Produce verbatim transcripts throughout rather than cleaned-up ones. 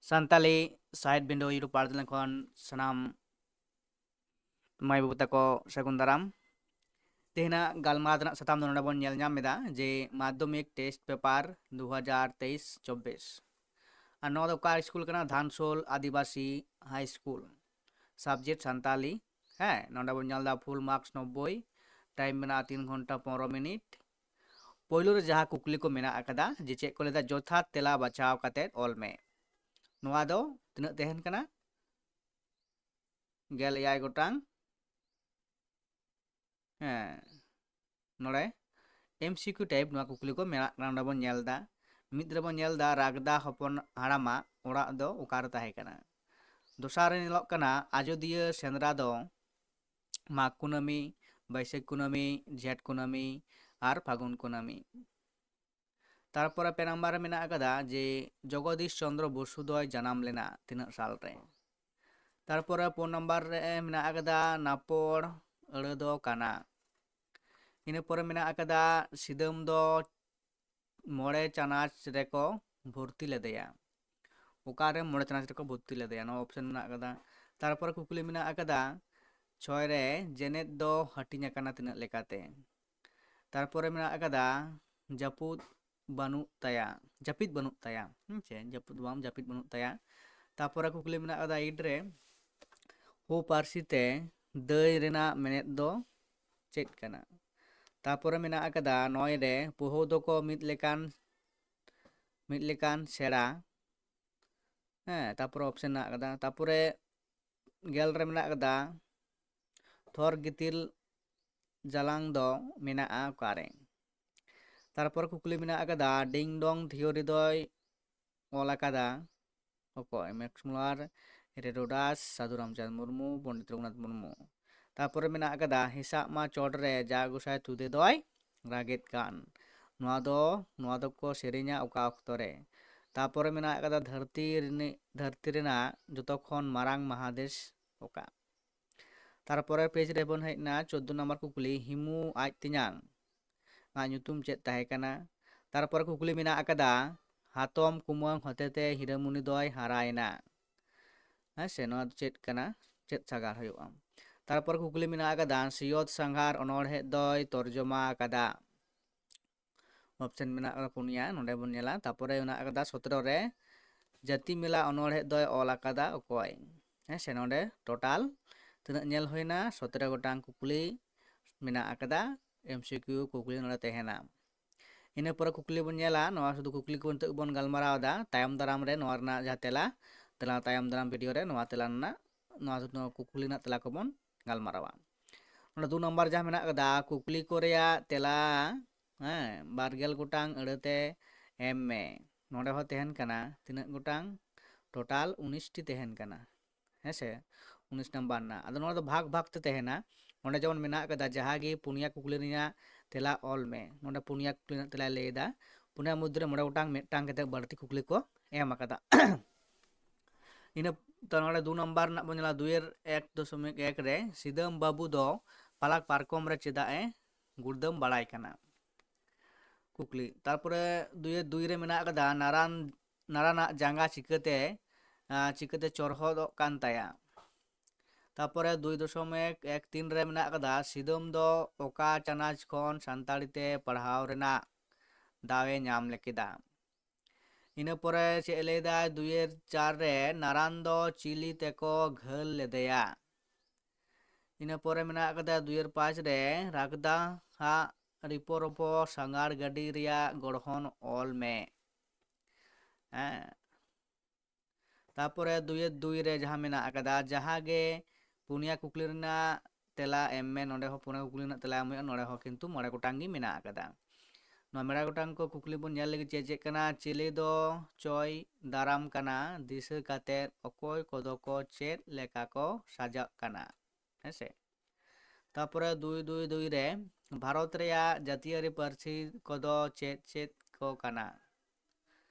ᱥᱟᱱᱛᱟᱞᱤ ᱥᱟᱦᱮᱫ ᱵᱤᱸᱰᱟᱹ YouTube ᱯᱟᱨᱫᱟᱱ ᱠᱷᱚᱱ ᱥᱟᱱᱟᱢ ᱢᱟᱹᱭ ᱵᱟᱹᱵᱩ ᱛᱟᱠᱚ ᱥᱟᱹᱜᱩᱱ ᱫᱟᱨᱟᱢ᱾ ᱛᱮᱦᱮᱧᱟᱜ ᱜᱟᱞᱢᱟᱨᱟᱣ ᱨᱮᱱᱟᱜ ᱥᱟᱛᱟᱢ ᱫᱚ ᱱᱚᱰᱮ ᱵᱚᱱ ᱧᱮᱞ ᱧᱟᱢ ᱮᱫᱟ ᱡᱮ ᱢᱟᱫᱽᱫᱷᱚᱢᱤᱠ ᱴᱮᱥᱴ ᱯᱮᱯᱟᱨ ᱫᱩ ᱦᱟᱡᱟᱨ ᱛᱮᱭᱤᱥ ᱪᱚᱵᱵᱤᱥ᱾ ᱟᱨ ᱱᱚᱣᱟ ᱫᱚ ᱚᱠᱟ ᱥᱠᱩᱞ ᱠᱟᱱᱟ? ᱫᱷᱟᱱᱥᱳᱞ ᱟᱹᱫᱤᱵᱟᱹᱥᱤ ᱦᱟᱭ ᱥᱠᱩᱞ, ᱥᱟᱵᱡᱮᱠᱴ ᱥᱟᱱᱛᱟᱞᱤ᱾ ᱦᱮᱸ, ᱱᱚᱰᱮ ᱵᱚᱱ ᱧᱮᱞ ᱮᱫᱟ ᱯᱷᱩᱞ ᱢᱟᱨᱠᱥ ᱱᱚᱵᱵᱳᱭ, ᱴᱟᱭᱤᱢ ᱢᱮᱱᱟᱜᱼᱟ ᱛᱤᱱ ᱜᱷᱚᱱᱴᱟ ᱯᱚᱱᱨᱚ ᱢᱤᱱᱤᱴ᱾ ᱯᱳᱭᱞᱳ ᱨᱮ ᱡᱟᱦᱟᱸ ᱠᱩᱠᱞᱤ ᱠᱚ ᱢᱮᱱᱟᱜ ᱟᱠᱟᱫᱟ ᱡᱮ ᱪᱮᱫ ᱠᱚ ᱞᱟᱹᱭᱫᱟ, ᱡᱚᱛᱷᱟᱛ ᱛᱮᱞᱟ ᱵᱟᱪᱷᱟᱣ ᱠᱟᱛᱮ ᱚᱞ ᱢᱮ᱾ ᱱᱚᱣᱟ ᱫᱚ ᱛᱤᱱᱟᱹᱜ ᱛᱟᱦᱮᱱ ᱠᱟᱱᱟ? ᱜᱮᱞ ᱮᱭᱟᱭ ᱜᱚᱴᱟᱝ᱾ ᱦᱮᱸ, ᱱᱚᱰᱮ MCQ type ᱱᱚᱣᱟ ᱠᱩᱠᱞᱤ ᱠᱚ ᱢᱮᱱᱟᱜ ᱠᱟᱱᱟ, ᱱᱚᱰᱮ ᱵᱚᱱ ᱧᱮᱞ ᱮᱫᱟ᱾ ᱢᱤᱫ ᱨᱮᱵᱚᱱ ᱧᱮᱞ ᱮᱫᱟ ᱨᱟᱜᱽᱫᱟ ᱦᱚᱯᱚᱱ ᱦᱟᱲᱟᱢᱟᱜ ᱚᱲᱟᱜ ᱫᱚ ᱚᱠᱟᱨᱮ ᱛᱟᱦᱮᱸ ᱠᱟᱱᱟ? ᱫᱚᱥᱟᱨ ᱨᱮ ᱧᱮᱞᱚᱜ ᱠᱟᱱᱟ ᱟᱡᱚᱫᱤᱭᱟᱹ ᱥᱮᱸᱫᱽᱨᱟ ᱫᱚ ᱢᱟᱜᱽ ᱠᱩᱱᱟᱹᱢᱤ, ᱵᱟᱹᱭᱥᱟᱹᱠᱷ ᱠᱩᱱᱟᱹᱢᱤ, ᱡᱷᱮᱸᱴ ᱠᱩᱱᱟᱹᱢᱤ ᱟᱨ ᱯᱷᱟᱹᱜᱩᱱ ᱠᱩᱱᱟᱹᱢᱤ᱾ ᱛᱟᱨᱯᱚᱨᱮ ᱯᱮ ᱱᱟᱢᱵᱟᱨ ᱨᱮ ᱢᱮᱱᱟᱜ ᱟᱠᱟᱫᱟ ᱡᱮ ᱡᱚᱜᱚᱫᱤᱥ ᱪᱚᱱᱫᱨᱚ ᱵᱚᱥᱩ ᱫᱚᱭ ᱡᱟᱱᱟᱢ ᱞᱮᱱᱟ ᱛᱤᱱᱟᱹᱜ ᱥᱟᱞ ᱨᱮ? ᱛᱟᱨᱯᱚᱨᱮ ᱯᱩᱱ ᱱᱟᱢᱵᱟᱨ ᱨᱮ ᱢᱮᱱᱟᱜ ᱟᱠᱟᱫᱟ ᱱᱟᱯᱚᱲ ᱟᱹᱲᱟᱹ ᱫᱚ ᱠᱟᱱᱟ᱾ ᱤᱱᱟᱹ ᱯᱚᱨᱮ ᱢᱮᱱᱟᱜ ᱟᱠᱟᱫᱟ ᱥᱤᱫᱟᱹᱢ ᱫᱚ ᱢᱚᱬᱮ ᱪᱟᱱᱟᱪ ᱨᱮᱠᱚ ᱵᱷᱚᱨᱛᱤ ᱞᱮᱫᱮᱭᱟ᱾ ᱚᱠᱟᱨᱮ ᱢᱚᱬᱮ ᱪᱟᱱᱟᱪ ᱨᱮᱠᱚ ᱵᱷᱚᱨᱛᱤ ᱞᱮᱫᱮᱭᱟ? ᱱᱚᱣᱟ ᱚᱯᱥᱮᱱ ᱢᱮᱱᱟᱜ ᱟᱠᱟᱫᱟ᱾ ᱛᱟᱨᱯᱚᱨᱮ ᱠᱩᱠᱞᱤ ᱢᱮᱱᱟᱜ ᱟᱠᱟᱫᱟ ᱪᱷᱚᱭ ᱨᱮ, ᱡᱮᱱᱮᱛ ᱫᱚ ᱦᱟᱹᱴᱤᱧ ᱟᱠᱟᱱᱟ ᱛᱤᱱᱟᱹᱜ ᱞᱮᱠᱟᱛᱮ? ᱛᱟᱨᱯᱚᱨᱮ ᱢᱮᱱᱟᱜ ᱟᱠᱟᱫᱟ ᱡᱟᱹᱯᱩᱫ ᱵᱟᱹᱱᱩᱜ ᱛᱟᱭᱟ, ᱡᱟᱹᱯᱤᱫ ᱵᱟᱹᱱᱩᱜ ᱛᱟᱭᱟ, ᱦᱮᱸ ᱪᱮ, ᱡᱟᱹᱯᱩᱫ ᱫᱚ ᱵᱟᱝ, ᱡᱟᱹᱯᱤᱫ ᱵᱟᱹᱱᱩᱜ ᱛᱟᱭᱟ᱾ ᱛᱟᱨᱯᱚᱨᱮ ᱠᱩᱠᱞᱤ ᱢᱮᱱᱟᱜ ᱟᱠᱟᱫᱟ ᱮᱭᱤᱴ ᱨᱮ, ᱦᱳ ᱯᱟᱹᱨᱥᱤ ᱛᱮ ᱫᱟᱹᱭ ᱨᱮᱱᱟᱜ ᱢᱮᱱᱮᱫ ᱫᱚ ᱪᱮᱫ ᱠᱟᱱᱟ? ᱛᱟᱨᱯᱚᱨᱮ ᱢᱮᱱᱟᱜ ᱟᱠᱟᱫᱟ ᱱᱚᱭ ᱨᱮ, ᱯᱩᱦᱩ ᱫᱚᱠᱚ ᱢᱤᱫ ᱞᱮᱠᱟᱱ, ᱢᱤᱫ ᱞᱮᱠᱟᱱ ᱥᱮᱬᱟ᱾ ᱦᱮᱸ, ᱛᱟᱨᱯᱚᱨᱮ ᱚᱯᱥᱮᱱ ᱢᱮᱱᱟᱜ ᱟᱠᱟᱫᱟ᱾ ᱛᱟᱨᱯᱚᱨᱮ ᱜᱮᱞ ᱨᱮ ᱢᱮᱱᱟᱜ ᱟᱠᱟᱫᱟ ᱛᱷᱚᱨ ᱜᱤᱛᱤᱞ ᱡᱟᱞᱟᱝ ᱫᱚ ᱢᱮᱱᱟᱜᱼᱟ ᱚᱠᱟᱨᱮ? ᱛᱟᱨᱯᱚᱨ ᱠᱩᱠᱞᱤ ᱢᱮᱱᱟᱜ ᱟᱠᱟᱫᱟ, ᱰᱤᱝ ᱰᱚᱝ ᱛᱷᱤᱭᱳᱨᱤ ᱫᱚᱭ ᱚᱞ ᱟᱠᱟᱫᱟ ᱚᱠᱚᱭ? ᱢᱮᱠᱥ ᱢᱩᱞᱟᱨ, ᱦᱮᱨᱳᱰᱟᱥ, ᱥᱟᱹᱫᱷᱩ ᱨᱟᱢᱪᱟᱸᱫᱽ ᱢᱩᱨᱢᱩ, ᱯᱚᱱᱰᱤᱛ ᱨᱚᱜᱷᱩᱱᱟᱛᱷ ᱢᱩᱨᱢᱩ᱾ ᱛᱟᱨᱯᱚᱨᱮ ᱢᱮᱱᱟᱜ ᱟᱠᱟᱫᱟ, ᱦᱮᱸᱥᱟᱜ ᱢᱟ ᱪᱚᱴ ᱨᱮ ᱡᱟ ᱜᱚᱸᱥᱟᱭ ᱛᱩᱫᱮ ᱫᱚᱭ ᱨᱟᱜᱮᱫ ᱠᱟᱱ᱾ ᱱᱚᱣᱟ ᱫᱚ, ᱱᱚᱣᱟ ᱫᱚᱠᱚ ᱥᱮᱨᱮᱧᱟ ᱚᱠᱟ ᱚᱠᱛᱚ ᱨᱮ? ᱛᱟᱨᱯᱚᱨᱮ ᱢᱮᱱᱟᱜ ᱟᱠᱟᱫᱟ, ᱫᱷᱟᱹᱨᱛᱤ ᱨᱤᱱᱤᱡ, ᱫᱷᱟᱹᱨᱛᱤ ᱨᱮᱱᱟᱜ ᱡᱚᱛᱚ ᱠᱷᱚᱱ ᱢᱟᱨᱟᱝ ᱢᱟᱦᱟᱫᱮᱥ ᱚᱠᱟ? ᱛᱟᱨᱯᱚᱨᱮ ᱯᱮᱡᱽ ᱨᱮᱵᱚᱱ ᱦᱮᱡ ᱮᱱᱟ, ᱪᱳᱫᱫᱳ ᱱᱟᱢᱵᱟᱨ ᱠᱩᱠᱞᱤ, ᱦᱤᱢᱩ ᱟᱡ ᱛᱮᱧᱟᱝ ᱟᱜ ᱧᱩᱛᱩᱢ ᱪᱮᱫ ᱛᱟᱦᱮᱸ ᱠᱟᱱᱟ? ᱛᱟᱨᱯᱚᱨᱮ ᱠᱩᱠᱞᱤ ᱢᱮᱱᱟᱜ ᱟᱠᱟᱫᱟ, ᱦᱟᱛᱚᱢ ᱠᱩᱢᱟᱹᱝ ᱦᱚᱛᱮᱛᱮ ᱦᱤᱨᱟᱹᱢᱩᱱᱤ ᱫᱚᱭ ᱦᱟᱨᱟᱭᱮᱱᱟ᱾ ᱦᱮᱸ ᱥᱮ, ᱱᱚᱣᱟ ᱫᱚ ᱪᱮᱫ ᱠᱟᱱᱟ? ᱪᱮᱫ ᱥᱟᱜᱟᱲ ᱦᱩᱭᱩᱜᱼᱟ? ᱛᱟᱨᱯᱚᱨ ᱠᱩᱠᱞᱤ ᱢᱮᱱᱟᱜ ᱟᱠᱟᱫᱟ, ᱥᱤᱭᱚᱛ ᱥᱟᱸᱜᱷᱟᱨ ᱚᱱᱚᱬᱦᱮ ᱫᱚᱭ ᱛᱚᱨᱡᱚᱢᱟ ᱟᱠᱟᱫᱟ᱾ ᱚᱯᱥᱮᱱ ᱢᱮᱱᱟᱜ ᱟᱠᱟᱫᱟ ᱯᱩᱱᱭᱟ, ᱱᱚᱰᱮ ᱵᱚᱱ ᱧᱮᱞᱟ᱾ ᱛᱟᱨᱯᱚᱨᱮ ᱢᱮᱱᱟᱜ ᱟᱠᱟᱫᱟ ᱥᱚᱛᱨᱚ ᱨᱮ, ᱡᱟᱹᱛᱤ ᱢᱮᱞᱟ ᱚᱱᱚᱬᱦᱮ ᱫᱚᱭ ᱚᱞ ᱟᱠᱟᱫᱟ ᱚᱠᱚᱭ? ᱦᱮᱸ ᱥᱮ, ᱱᱚᱰᱮ ᱴᱳᱴᱟᱞ ᱛᱤᱱᱟᱹᱜ ᱧᱮᱞ ᱦᱩᱭᱱᱟ? ᱥᱚᱛᱨᱚ ᱜᱚᱴᱟᱝ ᱠᱩᱠᱞᱤ ᱢᱮᱱᱟᱜ ᱟᱠᱟᱫᱟ, ᱮᱢᱥᱤᱠᱤᱭᱩ ᱠᱩᱠᱞᱤ ᱱᱚᱰᱮ ᱛᱟᱦᱮᱱᱟ᱾ ᱤᱱᱟᱹ ᱯᱚᱨᱮ ᱠᱩᱠᱞᱤ ᱵᱚᱱ ᱧᱮᱞᱟ, ᱱᱚᱣᱟ ᱥᱩᱫᱷᱩ ᱠᱩᱠᱞᱤ ᱠᱚ ᱱᱤᱛᱚᱜ ᱵᱚᱱ ᱜᱟᱞᱢᱟᱨᱟᱣ ᱮᱫᱟ, ᱛᱟᱭᱚᱢ ᱫᱟᱨᱟᱢ ᱨᱮ ᱱᱚᱣᱟ ᱨᱮᱱᱟᱜ ᱡᱟᱦᱟᱸ ᱛᱮᱞᱟ, ᱛᱮᱞᱟ ᱛᱟᱭᱚᱢ ᱫᱟᱨᱟᱢ ᱵᱷᱤᱰᱤᱭᱳ ᱨᱮ ᱱᱚᱣᱟ ᱛᱮᱞᱟ ᱨᱮᱱᱟᱜ, ᱱᱚᱣᱟ ᱥᱩᱫᱷᱩ ᱱᱚᱣᱟ ᱠᱩᱠᱞᱤ ᱨᱮᱱᱟᱜ ᱛᱮᱞᱟ ᱠᱚᱵᱚᱱ ᱜᱟᱞᱢᱟᱨᱟᱣᱟ᱾ ᱱᱚᱰᱮ ᱫᱩ ᱱᱟᱢᱵᱟᱨ ᱡᱟᱦᱟᱸ ᱢᱮᱱᱟᱜ ᱟᱠᱟᱫᱟ, ᱠᱩᱠᱞᱤ ᱠᱚ ᱨᱮᱭᱟᱜ ᱛᱮᱞᱟ, ᱦᱮᱸ, ᱵᱟᱨ ᱜᱮᱞ ᱜᱚᱴᱟᱝ ᱟᱹᱲᱟᱹᱛᱮ ᱮᱢ ᱢᱮ᱾ ᱱᱚᱰᱮ ᱦᱚᱸ ᱛᱟᱦᱮᱱ ᱠᱟᱱᱟ ᱛᱤᱱᱟᱹᱜ ᱜᱚᱴᱟᱝ? ᱴᱳᱴᱟᱞ ᱩᱱᱤᱥ ᱴᱤ ᱛᱟᱦᱮᱱ ᱠᱟᱱᱟ᱾ ᱦᱮᱸ ᱥᱮ, ᱩᱱᱤᱥ ᱱᱟᱢᱵᱟᱨ ᱨᱮᱱᱟᱜ᱾ ᱟᱫᱚ ᱱᱚᱣᱟ ᱫᱚ ᱵᱷᱟᱜᱽ ᱵᱷᱟᱜᱽ ᱛᱮ ᱛᱟᱦᱮᱱᱟ᱾ ᱱᱚᱰᱮ ᱡᱮᱢᱚᱱ ᱢᱮᱱᱟᱜ ᱟᱠᱟᱫᱟ, ᱡᱟᱦᱟᱸ ᱜᱮ ᱯᱩᱱᱭᱟ ᱠᱩᱠᱞᱤ ᱨᱮᱱᱟᱜ ᱛᱮᱞᱟ ᱚᱞ ᱢᱮ᱾ ᱱᱚᱰᱮ ᱯᱩᱱᱭᱟ ᱠᱩᱠᱞᱤ ᱨᱮᱱᱟᱜ ᱛᱮᱞᱟᱭ ᱞᱟᱹᱭ ᱮᱫᱟ, ᱯᱩᱱᱭᱟ ᱢᱚᱫᱽᱫᱷᱮ ᱨᱮ ᱢᱚᱬᱮ ᱜᱚᱴᱟᱝ ᱢᱤᱫᱴᱟᱝ ᱠᱟᱛᱮ ᱵᱟᱹᱲᱛᱤ ᱠᱩᱠᱞᱤ ᱠᱚ ᱮᱢ ᱟᱠᱟᱫᱟ᱾ ᱤᱱᱟᱹ ᱛᱚ ᱱᱚᱰᱮ ᱫᱩ ᱱᱟᱢᱵᱟᱨ ᱨᱮᱱᱟᱜ ᱵᱚᱱ ᱧᱮᱞᱟ, ᱫᱩᱭᱮᱨ ᱮᱠ ᱫᱚᱥᱚᱢᱤᱠ ᱮᱠ ᱨᱮ ᱥᱤᱫᱟᱹᱢ ᱵᱟᱹᱵᱩ ᱫᱚ ᱯᱟᱞᱟᱠ ᱯᱟᱨᱠᱚᱢ ᱨᱮ ᱪᱮᱫᱟᱜ ᱮ ᱜᱩᱲᱫᱟᱹᱢ ᱵᱟᱲᱟᱭ ᱠᱟᱱᱟ? ᱠᱩᱠᱞᱤ᱾ ᱛᱟᱨᱯᱚᱨᱮ ᱫᱩᱭᱮᱨ ᱫᱩᱭ ᱨᱮ ᱢᱮᱱᱟᱜ ᱟᱠᱟᱫᱟ, ᱱᱟᱨᱟᱱ, ᱱᱟᱨᱟᱱᱟᱜ ᱡᱟᱸᱜᱟ ᱪᱤᱠᱟᱹᱛᱮ, ᱟᱸ, ᱪᱤᱠᱟᱹᱛᱮ ᱪᱚᱨᱦᱚᱫᱚᱜ ᱠᱟᱱ ᱛᱟᱭᱟ? ᱛᱟᱨᱯᱚᱨᱮ ᱫᱩᱭ ᱫᱚᱥᱚᱢᱤᱠ ᱮᱠ ᱛᱤᱱ ᱨᱮ ᱢᱮᱱᱟᱜ ᱟᱠᱟᱫᱟ, ᱥᱤᱫᱟᱹᱢ ᱫᱚ ᱚᱠᱟ ᱪᱟᱱᱟᱪ ᱠᱷᱚᱱ ᱥᱟᱱᱛᱟᱲᱤ ᱛᱮ ᱯᱟᱲᱦᱟᱣ ᱨᱮᱱᱟᱜ ᱫᱟᱣ ᱮ ᱧᱟᱢ ᱞᱮᱠᱮᱫᱟ? ᱤᱱᱟᱹ ᱯᱚᱨᱮ ᱪᱮᱫ ᱮ ᱞᱟᱹᱭᱫᱟ, ᱫᱩᱭᱮᱨ ᱪᱟᱨ ᱨᱮ ᱱᱟᱨᱟᱱ ᱫᱚ ᱪᱤᱞᱤ ᱛᱮᱠᱚ ᱜᱷᱟᱹᱞ ᱞᱮᱫᱮᱭᱟ? ᱤᱱᱟᱹ ᱯᱚᱨᱮ ᱢᱮᱱᱟᱜ ᱟᱠᱟᱫᱟ ᱫᱩᱭᱮᱨ ᱯᱟᱸᱪ ᱨᱮ, ᱨᱟᱜᱽᱫᱟ ᱦᱟᱜ ᱨᱤᱯᱳ ᱨᱳᱯᱳ ᱥᱟᱸᱜᱟᱲ ᱜᱟᱹᱰᱤ ᱨᱮᱭᱟᱜ ᱜᱚᱲᱦᱚᱱ ᱚᱞ ᱢᱮ᱾ ᱦᱮᱸ, ᱛᱟᱯᱚᱨᱮ ᱫᱩᱭᱮᱨ ᱫᱩᱭ ᱨᱮ ᱡᱟᱦᱟᱸ ᱢᱮᱱᱟᱜ ᱟᱠᱟᱫᱟ, ᱡᱟᱦᱟᱸ ᱜᱮ ᱯᱩᱱᱭᱟ ᱠᱩᱠᱞᱤ ᱨᱮᱱᱟᱜ ᱛᱮᱞᱟ ᱮᱢ ᱢᱮ᱾ ᱱᱚᱰᱮ ᱦᱚᱸ ᱯᱩᱱᱭᱟ ᱠᱩᱠᱞᱤ ᱨᱮᱱᱟᱜ ᱛᱮᱞᱟ ᱮᱢ ᱦᱩᱭᱩᱜᱼᱟ᱾ ᱱᱚᱰᱮ ᱦᱚᱸ ᱠᱤᱱᱛᱩ ᱢᱚᱬᱮ ᱜᱚᱴᱟᱝ ᱜᱮ ᱢᱮᱱᱟᱜ ᱟᱠᱟᱫᱟ᱾ ᱱᱚᱣᱟ ᱢᱚᱬᱮ ᱜᱚᱴᱟᱝ ᱠᱚ ᱠᱩᱠᱞᱤ ᱵᱚᱱ ᱧᱮᱞ ᱞᱮᱜᱮ, ᱪᱮᱫ ᱪᱮᱫ ᱠᱟᱱᱟ? ᱪᱤᱞᱤ ᱫᱚ ᱪᱚᱭ ᱫᱟᱨᱟᱢ ᱠᱟᱱᱟ? ᱫᱤᱥᱟᱹ ᱠᱟᱛᱮᱫ ᱚᱠᱚᱭ ᱠᱚᱫᱚ ᱠᱚ ᱪᱮᱫ ᱞᱮᱠᱟ ᱠᱚ ᱥᱟᱡᱟᱜ ᱠᱟᱱᱟ? ᱦᱮᱸ ᱥᱮ? ᱛᱟᱯᱚᱨᱮ ᱫᱩᱭ ᱫᱩᱭ ᱫᱩᱭ ᱨᱮ, ᱵᱷᱟᱨᱚᱛ ᱨᱮᱭᱟᱜ ᱡᱟᱹᱛᱤᱭᱟᱹᱨᱤ ᱯᱟᱹᱨᱥᱤ ᱠᱚᱫᱚ ᱪᱮᱫ ᱪᱮᱫ ᱠᱚ ᱠᱟᱱᱟ?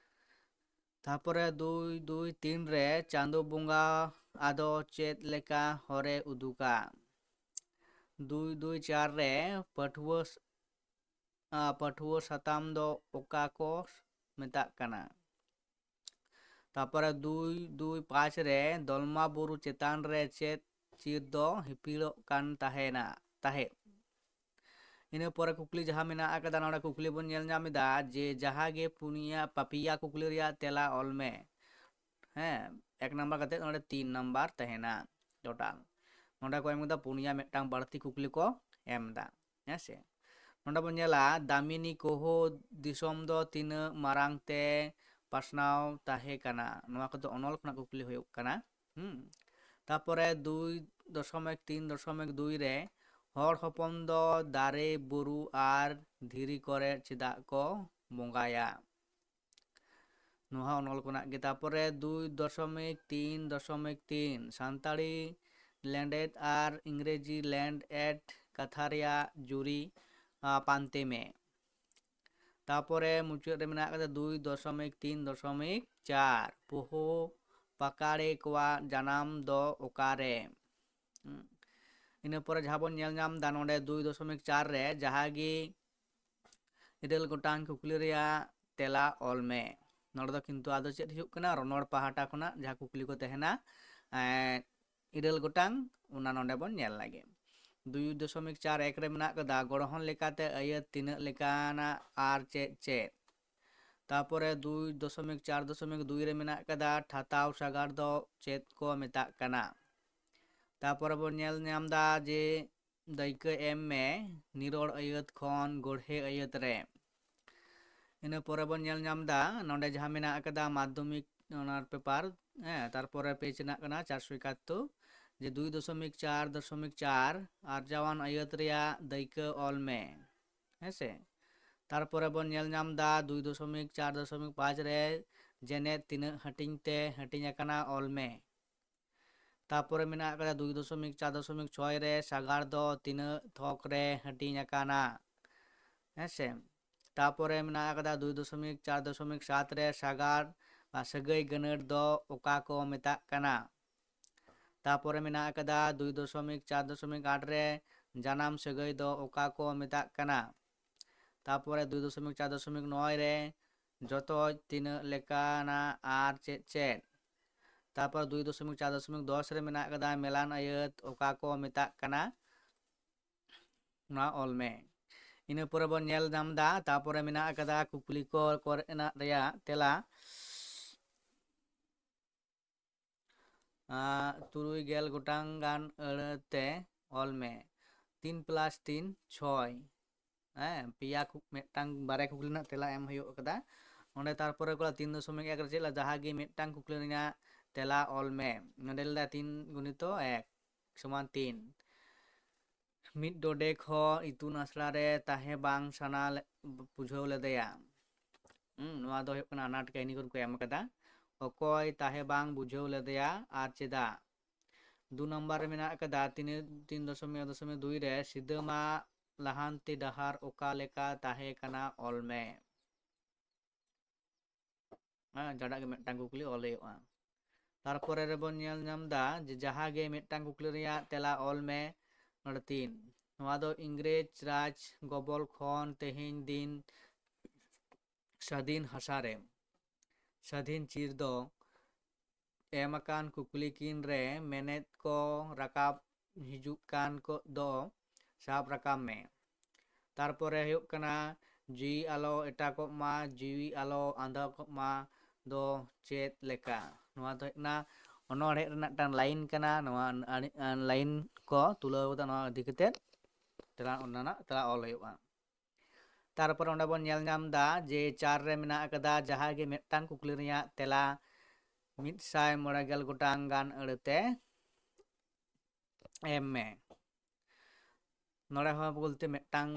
ᱛᱟᱯᱚᱨᱮ ᱫᱩᱭ ᱫᱩᱭ ᱛᱤᱱ ᱨᱮ, ᱪᱟᱸᱫᱳ ᱵᱚᱸᱜᱟ ᱟᱫᱚ ᱪᱮᱫ ᱞᱮᱠᱟ ᱦᱚᱨᱮ ᱩᱫᱩᱜᱟ? ᱫᱩᱭ ᱫᱩᱭ ᱪᱟᱨ ᱨᱮ, ᱯᱟᱹᱴᱷᱩᱣᱟᱹ ᱥ-, ᱟ, ᱯᱟᱹᱴᱷᱩᱣᱟᱹ ᱥᱟᱛᱟᱢ ᱫᱚ ᱚᱠᱟ ᱠᱚ ᱢᱮᱛᱟᱜ ᱠᱟᱱᱟ᱾ ᱛᱟᱯᱚᱨᱮ ᱫᱩᱭ ᱫᱩᱭ ᱯᱟᱸᱪ ᱨᱮ ᱫᱚᱞᱢᱟ ᱵᱩᱨᱩ ᱪᱮᱛᱟᱱ ᱨᱮ ᱪᱮᱫ ᱪᱤᱨ ᱫᱚ ᱦᱤᱯᱤᱲᱚᱜ ᱠᱟᱱ ᱛᱟᱦᱮᱱᱟ ᱛᱟᱦᱮᱸᱫ? ᱤᱱᱟᱹ ᱯᱚᱨᱮ ᱠᱩᱠᱞᱤ ᱡᱟᱦᱟᱸ ᱢᱮᱱᱟᱜ ᱟᱠᱟᱫᱟ, ᱱᱚᱰᱮ ᱠᱩᱠᱞᱤ ᱵᱚᱱ ᱧᱮᱞ ᱧᱟᱢ ᱮᱫᱟ ᱡᱮ ᱡᱟᱦᱟᱸ ᱜᱮ ᱯᱩᱱᱭᱟ, ᱯᱮᱭᱟ ᱠᱩᱠᱞᱤ ᱨᱮᱭᱟᱜ ᱛᱮᱞᱟ ᱚᱞ ᱢᱮ᱾ ᱦᱮᱸ, ᱮᱠ ᱱᱟᱢᱵᱟᱨ ᱠᱟᱛᱮ ᱱᱚᱰᱮ ᱛᱤᱱ ᱱᱟᱢᱵᱟᱨ ᱛᱟᱦᱮᱱᱟ ᱴᱳᱴᱟᱞ᱾ ᱱᱚᱰᱮ ᱠᱚ ᱮᱢ ᱠᱮᱫᱟ ᱯᱩᱱᱭᱟ, ᱢᱤᱫᱴᱟᱝ ᱵᱟᱹᱲᱛᱤ ᱠᱩᱠᱞᱤ ᱠᱚ ᱮᱢ ᱮᱫᱟ᱾ ᱦᱮᱸ ᱥᱮ? ᱱᱚᱰᱮ ᱵᱚᱱ ᱧᱮᱞᱟ ᱫᱟᱢᱤᱱᱤ ᱠᱳᱦᱳ ᱫᱤᱥᱚᱢ ᱫᱚ ᱛᱤᱱᱟᱹᱜ ᱢᱟᱨᱟᱝ ᱛᱮ ᱯᱟᱥᱱᱟᱣ ᱛᱟᱦᱮᱸ ᱠᱟᱱᱟ? ᱱᱚᱣᱟ ᱠᱚᱫᱚ ᱚᱱᱚᱞ ᱠᱷᱚᱱᱟᱜ ᱠᱩᱠᱞᱤ ᱦᱩᱭᱩᱜ ᱠᱟᱱᱟ᱾ ᱦᱩᱸ᱾ ᱛᱟᱯᱚᱨᱮ ᱫᱩᱭ ᱫᱚᱥᱚᱢᱤᱠ ᱛᱤᱱ ᱫᱚᱥᱚᱢᱤᱠ ᱫᱩᱭ ᱨᱮ ᱦᱚᱲ ᱦᱚᱯᱚᱱ ᱫᱚ ᱫᱟᱨᱮ, ᱵᱩᱨᱩ ᱟᱨ ᱫᱷᱤᱨᱤ ᱠᱚᱨᱮ ᱪᱮᱫᱟᱜ ᱠᱚ ᱵᱚᱸᱜᱟᱭᱟ? ᱱᱚᱣᱟ ᱦᱚᱸ ᱚᱱᱚᱞ ᱠᱷᱚᱱᱟᱜ ᱜᱮ᱾ ᱛᱟᱯᱚᱨᱮ ᱫᱩᱭ ᱫᱚᱥᱚᱢᱤᱠ ᱛᱤᱱ ᱫᱚᱥᱚᱢᱤᱠ ᱛᱤᱱ, ᱥᱟᱱᱛᱟᱲᱤ ᱞᱮᱸᱰᱮᱫ ᱟᱨ ᱤᱝᱨᱮᱡᱤ ᱞᱮᱸᱰ ᱮᱰ ᱠᱟᱛᱷᱟ ᱨᱮᱭᱟᱜ ᱡᱩᱨᱤ, ᱟ, ᱯᱟᱱᱛᱮ ᱢᱮ᱾ ᱛᱟᱯᱚᱨᱮ ᱢᱩᱪᱟᱹᱫ ᱨᱮ ᱢᱮᱱᱟᱜ ᱟᱠᱟᱫᱟ ᱫᱩᱭ ᱫᱚᱥᱚᱢᱤᱠ ᱛᱤᱱ ᱫᱚᱥᱚᱢᱤᱠ ᱪᱟᱨ, ᱯᱳᱦᱳ ᱯᱟᱠᱟᱲᱮ ᱠᱚᱣᱟᱜ ᱡᱟᱱᱟᱢ ᱫᱚ ᱚᱠᱟᱨᱮ? ᱦᱩᱸ᱾ ᱤᱱᱟᱹ ᱯᱚᱨᱮ ᱡᱟᱦᱟᱸ ᱵᱚᱱ ᱧᱮᱞ ᱧᱟᱢ ᱮᱫᱟ ᱱᱚᱰᱮ ᱫᱩᱭ ᱫᱚᱥᱚᱢᱤᱠ ᱪᱟᱨ ᱨᱮ ᱡᱟᱦᱟᱸ ᱜᱮ ᱤᱨᱟᱹᱞ ᱜᱚᱴᱟᱝ ᱠᱩᱠᱞᱤ ᱨᱮᱭᱟᱜ ᱛᱮᱞᱟ ᱚᱞ ᱢᱮ᱾ ᱱᱚᱰᱮ ᱫᱚ ᱠᱤᱱᱛᱩ ᱟᱫᱚ ᱪᱮᱫ ᱦᱩᱭᱩᱜ ᱠᱟᱱᱟ, ᱨᱚᱱᱚᱲ ᱯᱟᱦᱴᱟ ᱠᱷᱚᱱᱟᱜ ᱡᱟᱦᱟᱸ ᱠᱩᱠᱞᱤ ᱠᱚ ᱛᱟᱦᱮᱱᱟ, ᱮᱸ, ᱤᱨᱟᱹᱞ ᱜᱚᱴᱟᱝ, ᱚᱱᱟ ᱱᱚᱰᱮ ᱵᱚᱱ ᱧᱮᱞ ᱞᱟᱹᱜᱤᱫ᱾ ᱫᱩᱭ ᱫᱚᱥᱚᱢᱤᱠ ᱪᱟᱨ ᱮᱠ ᱨᱮ ᱢᱮᱱᱟᱜ ᱠᱟᱫᱟ, ᱜᱚᱲᱦᱚᱱ ᱞᱮᱠᱟᱛᱮ ᱟᱹᱭᱟᱹᱛ ᱛᱤᱱᱟᱹᱜ ᱞᱮᱠᱟᱱᱟ ᱟᱨ ᱪᱮᱫ ᱪᱮᱫ? ᱛᱟᱯᱚᱨᱮ ᱫᱩᱭ ᱫᱚᱥᱚᱢᱤᱠ ᱪᱟᱨ ᱫᱚᱥᱚᱢᱤᱠ ᱫᱩᱭ ᱨᱮ ᱢᱮᱱᱟᱜ ᱠᱟᱫᱟ, ᱴᱷᱟᱛᱟᱣ ᱥᱟᱜᱟᱲ ᱫᱚ ᱪᱮᱫ ᱠᱚ ᱢᱮᱛᱟᱜ ᱠᱟᱱᱟ? ᱛᱟᱯᱚᱨᱮ ᱵᱚᱱ ᱧᱮᱞ ᱧᱟᱢ ᱮᱫᱟ ᱡᱮ ᱫᱟᱹᱭᱠᱟᱹ ᱮᱢ ᱢᱮ ᱱᱤᱨᱚᱲ ᱟᱹᱭᱟᱹᱛ ᱠᱷᱚᱱ ᱜᱚᱲᱦᱮ ᱟᱹᱭᱟᱹᱛ ᱨᱮ᱾ ᱤᱱᱟᱹ ᱯᱚᱨᱮ ᱵᱚᱱ ᱧᱮᱞ ᱧᱟᱢ ᱮᱫᱟ ᱱᱚᱰᱮ ᱡᱟᱦᱟᱸ ᱢᱮᱱᱟᱜ ᱟᱠᱟᱫᱟ ᱢᱟᱫᱽᱫᱷᱚᱢᱤᱠ ᱚᱱᱟ ᱯᱮᱯᱟᱨ, ᱦᱮᱸ, ᱛᱟᱨᱯᱚᱨᱮ ᱯᱮᱡᱽ ᱨᱮᱱᱟᱜ ᱠᱟᱱᱟ ᱪᱟᱨᱥᱚ ᱮᱠᱟᱛᱛᱳᱨ, ᱡᱮ ᱫᱩᱭ ᱫᱚᱥᱚᱢᱤᱠ ᱪᱟᱨ ᱫᱚᱥᱚᱢᱤᱠ ᱪᱟᱨ ᱟᱨᱡᱟᱣᱟᱱ ᱟᱹᱭᱟᱹᱛ ᱨᱮᱭᱟᱜ ᱫᱟᱹᱭᱠᱟᱹ ᱚᱞ ᱢᱮ᱾ ᱦᱮᱸ ᱥᱮ? ᱛᱟᱨᱯᱚᱨᱮ ᱵᱚᱱ ᱧᱮᱞ ᱧᱟᱢ ᱮᱫᱟ ᱫᱩᱭ ᱫᱚᱥᱚᱢᱤᱠ ᱪᱟᱨ ᱫᱚᱥᱚᱢᱤᱠ ᱯᱟᱸᱪ ᱨᱮ ᱡᱮᱱᱮᱫ ᱛᱤᱱᱟᱹᱜ ᱦᱟᱹᱴᱤᱧ ᱛᱮ ᱦᱟᱹᱴᱤᱧ ᱟᱠᱟᱱᱟ ᱚᱞ ᱢᱮ᱾ ᱛᱟᱯᱚᱨᱮ ᱢᱮᱱᱟᱜ ᱟᱠᱟᱫᱟ ᱫᱩᱭ ᱫᱚᱥᱚᱢᱤᱠ ᱪᱟᱨ ᱫᱚᱥᱚᱢᱤᱠ ᱪᱷᱚᱭ ᱨᱮ ᱥᱟᱜᱟᱲ ᱫᱚ ᱛᱤᱱᱟᱹᱜ ᱛᱷᱚᱠ ᱨᱮ ᱦᱟᱹᱴᱤᱧ ᱟᱠᱟᱱᱟ᱾ ᱦᱮᱸ ᱥᱮ? ᱛᱟᱯᱚᱨᱮ ᱢᱮᱱᱟᱜ ᱟᱠᱟᱫᱟ ᱫᱩᱭ ᱫᱚᱥᱚᱢᱤᱠ ᱪᱟᱨ ᱫᱚᱥᱚᱢᱤᱠ ᱥᱟᱛ ᱨᱮ ᱥᱟᱜᱟᱲ ᱟᱨ ᱥᱟᱹᱜᱟᱹᱭ ᱜᱟᱹᱱᱟᱹᱴ ᱫᱚ ᱚᱠᱟ ᱠᱚ ᱢᱮᱛᱟᱜ ᱠᱟᱱᱟ? ᱛᱟᱯᱚᱨᱮ ᱢᱮᱱᱟᱜ ᱟᱠᱟᱫᱟ ᱫᱩᱭ ᱫᱚᱥᱚᱢᱤᱠ ᱪᱟᱨ ᱫᱚᱥᱚᱢᱤᱠ ᱟᱴ ᱨᱮ ᱡᱟᱱᱟᱢ ᱥᱟᱹᱜᱟᱹᱭ ᱫᱚ ᱚᱠᱟ ᱠᱚ ᱢᱮᱛᱟᱜ ᱠᱟᱱᱟ? ᱛᱟᱯᱚᱨᱮ ᱫᱩᱭ ᱫᱚᱥᱚᱢᱤᱠ ᱪᱟᱨ ᱫᱚᱥᱚᱢᱤᱠ ᱱᱚᱭ ᱨᱮ ᱡᱚᱛᱚᱡ ᱛᱤᱱᱟᱹᱜ ᱞᱮᱠᱟᱱᱟ ᱟᱨ ᱪᱮᱫ ᱪᱮᱫ? ᱛᱟᱨᱯᱚᱨ ᱫᱩᱭ ᱫᱚᱥᱚᱢᱤᱠ ᱪᱟᱨ ᱫᱚᱥᱚᱢᱤᱠ ᱫᱚᱥ ᱨᱮ ᱢᱮᱱᱟᱜ ᱟᱠᱟᱫᱟ ᱢᱮᱞᱟᱱ ᱟᱹᱭᱟᱹᱛ ᱚᱠᱟ ᱠᱚ ᱢᱮᱛᱟᱜ ᱠᱟᱱᱟ? ᱱᱚᱣᱟ ᱚᱞ ᱢᱮ᱾ ᱤᱱᱟᱹ ᱯᱚᱨᱮ ᱵᱚᱱ ᱧᱮᱞ ᱧᱟᱢ ᱮᱫᱟ, ᱛᱟᱨᱯᱚᱨᱮ ᱢᱮᱱᱟᱜ ᱟᱠᱟᱫᱟ ᱠᱩᱠᱞᱤ ᱠᱚ ᱠᱚᱨᱮᱱᱟᱜ ᱨᱮᱭᱟᱜ ᱛᱮᱞᱟ᱾ ᱟᱸ, ᱛᱩᱨᱩᱭ ᱜᱮᱞ ᱜᱚᱴᱟᱝ ᱜᱟᱱ ᱟᱹᱲᱟᱹ ᱛᱮ ᱚᱞ ᱢᱮ᱾ ᱛᱤᱱ ᱯᱞᱟᱥ ᱛᱤᱱ, ᱪᱷᱚᱭ᱾ ᱦᱮᱸ, ᱯᱮᱭᱟ ᱠᱩ-, ᱢᱤᱫᱴᱟᱝ ᱵᱟᱨᱭᱟ ᱠᱩᱠᱞᱤ ᱨᱮᱱᱟᱜ ᱛᱮᱞᱟ ᱮᱢ ᱦᱩᱭᱩᱜ ᱟᱠᱟᱫᱟ᱾ ᱚᱸᱰᱮ ᱛᱟᱨᱯᱚᱨᱮ ᱠᱚ ᱛᱤᱱ ᱫᱚᱥᱚᱢᱤᱠ ᱮᱠ ᱨᱮ ᱪᱮᱫ ᱞᱮᱠᱟ, ᱡᱟᱦᱟᱸ ᱜᱮ ᱢᱤᱫᱴᱟᱝ ᱠᱩᱠᱞᱤ ᱨᱮᱱᱟᱜ ᱛᱮᱞᱟ ᱚᱞ ᱢᱮ᱾ ᱱᱚᱸᱰᱮ ᱞᱟᱹᱭᱫᱟ ᱛᱤᱱ ᱜᱩᱱᱤᱛᱚ ᱮᱠ ᱥᱚᱢᱟᱱ ᱛᱤᱱ᱾ ᱢᱤᱫ ᱰᱚᱸᱰᱮᱠ ᱦᱚᱸ ᱤᱛᱩᱱ ᱟᱥᱲᱟ ᱨᱮ ᱛᱟᱦᱮᱸ ᱵᱟᱝ ᱥᱟᱱᱟ ᱞᱮ-, ᱵᱩᱡᱷᱟᱹᱣ ᱞᱮᱫᱮᱭᱟ᱾ ᱦᱩᱸ, ᱱᱚᱣᱟ ᱫᱚ ᱦᱩᱭᱩᱜ ᱠᱟᱱᱟ ᱟᱱᱟᱴ ᱠᱟᱹᱦᱱᱤ ᱠᱚ ᱠᱚ ᱮᱢ ᱟᱠᱟᱫᱟ᱾ ᱚᱠᱚᱭ ᱛᱟᱦᱮᱸ ᱵᱟᱝ ᱵᱩᱡᱷᱟᱹᱣ ᱞᱮᱫᱮᱭᱟ ᱟᱨ ᱪᱮᱫᱟᱜ? ᱫᱩ ᱱᱟᱢᱵᱟᱨ ᱨᱮ ᱢᱮᱱᱟᱜ ᱟᱠᱟᱫᱟ ᱛᱤᱱᱟᱹ-, ᱛᱤᱱ ᱫᱚᱥᱚᱢᱤᱠ ᱮᱠ ᱫᱚᱥᱚᱢᱤᱠ ᱫᱩᱭ ᱨᱮ ᱥᱤᱫᱟᱹᱢᱟ ᱞᱟᱦᱟᱱᱛᱤ ᱰᱟᱦᱟᱨ ᱚᱠᱟ ᱞᱮᱠᱟ ᱛᱟᱦᱮᱸ ᱠᱟᱱᱟ ᱚᱞ ᱢᱮ᱾ ᱦᱮᱸ, ᱡᱟᱦᱟᱸᱴᱟᱜ ᱜᱮ ᱢᱤᱫᱴᱟᱝ ᱠᱩᱠᱞᱤ ᱚᱞ ᱦᱩᱭᱩᱜᱼᱟ᱾ ᱛᱟᱨᱯᱚᱨᱮ ᱨᱮᱵᱚᱱ ᱧᱮᱞ ᱧᱟᱢ ᱮᱫᱟ ᱡᱮ ᱡᱟᱦᱟᱸ ᱜᱮ ᱢᱤᱫᱴᱟᱝ ᱠᱩᱠᱞᱤ ᱨᱮᱭᱟᱜ ᱛᱮᱞᱟ ᱚᱞ ᱢᱮ᱾ ᱱᱚᱰᱮ ᱛᱤᱱ, ᱱᱚᱣᱟ ᱫᱚ ᱤᱝᱨᱮᱡᱽ ᱨᱟᱡᱽ ᱜᱚᱵᱚᱞ ᱠᱷᱚᱱ ᱛᱮᱦᱮᱧ ᱫᱤᱱ ᱥᱟᱹᱫᱷᱤᱱ ᱦᱟᱥᱟ ᱨᱮ ᱥᱟᱹᱫᱷᱤᱱ ᱪᱤᱨ ᱫᱚ ᱮᱢ ᱟᱠᱟᱱ ᱠᱩᱠᱞᱤ ᱠᱤᱱ ᱨᱮ ᱢᱮᱱᱮᱫ ᱠᱚ ᱨᱟᱠᱟᱵ ᱦᱤᱡᱩᱜ ᱠᱟᱱ ᱠᱚ ᱫᱚ ᱥᱟᱵ ᱨᱟᱠᱟᱵ ᱢᱮ᱾ ᱛᱟᱨᱯᱚᱨᱮ ᱦᱩᱭᱩᱜ ᱠᱟᱱᱟ, ᱡᱤᱣᱤ ᱟᱞᱚ ᱮᱴᱟᱜᱚᱜ ᱢᱟ, ᱡᱤᱣᱤ ᱟᱞᱚ ᱟᱸᱫᱷᱟᱜᱚᱜ ᱢᱟ ᱫᱚ ᱪᱮᱫ ᱞᱮᱠᱟ? ᱱᱚᱣᱟ ᱫᱚ ᱦᱩᱭᱩᱜ ᱠᱟᱱᱟ ᱚᱱᱚᱬᱦᱮ ᱨᱮᱱᱟᱜ ᱢᱤᱫᱴᱟᱝ ᱞᱟᱭᱤᱱ ᱠᱟᱱᱟ᱾ ᱱᱚᱣᱟ ᱟᱹᱰᱤ-, ᱞᱟᱭᱤᱱ ᱠᱚ ᱛᱩᱞᱟᱹᱣ ᱠᱟᱫᱟ, ᱱᱚᱣᱟ ᱤᱫᱤ ᱠᱟᱛᱮᱫ ᱛᱮᱞᱟ, ᱚᱱᱟ ᱨᱮᱱᱟᱜ ᱛᱮᱞᱟ ᱚᱞ ᱦᱩᱭᱩᱜᱼᱟ᱾ ᱛᱟᱨᱯᱚᱨ ᱚᱸᱰᱮ ᱵᱚᱱ ᱧᱮᱞ ᱧᱟᱢ ᱮᱫᱟ ᱡᱮ ᱪᱟᱨ ᱨᱮ ᱢᱮᱱᱟᱜ ᱟᱠᱟᱫᱟ ᱡᱟᱦᱟᱸ ᱜᱮ ᱢᱤᱫᱴᱟᱝ ᱠᱩᱠᱞᱤ ᱨᱮᱭᱟᱜ ᱛᱮᱞᱟ ᱢᱤᱫ ᱥᱟᱭ ᱢᱚᱬᱮ ᱜᱮᱞ ᱜᱚᱴᱟᱝ ᱜᱟᱱ ᱟᱹᱲᱟᱹᱛᱮ ᱮᱢ ᱢᱮ᱾ ᱱᱚᱰᱮ ᱦᱚᱸ ᱵᱚᱞᱛᱮ ᱢᱤᱫᱴᱟᱝ,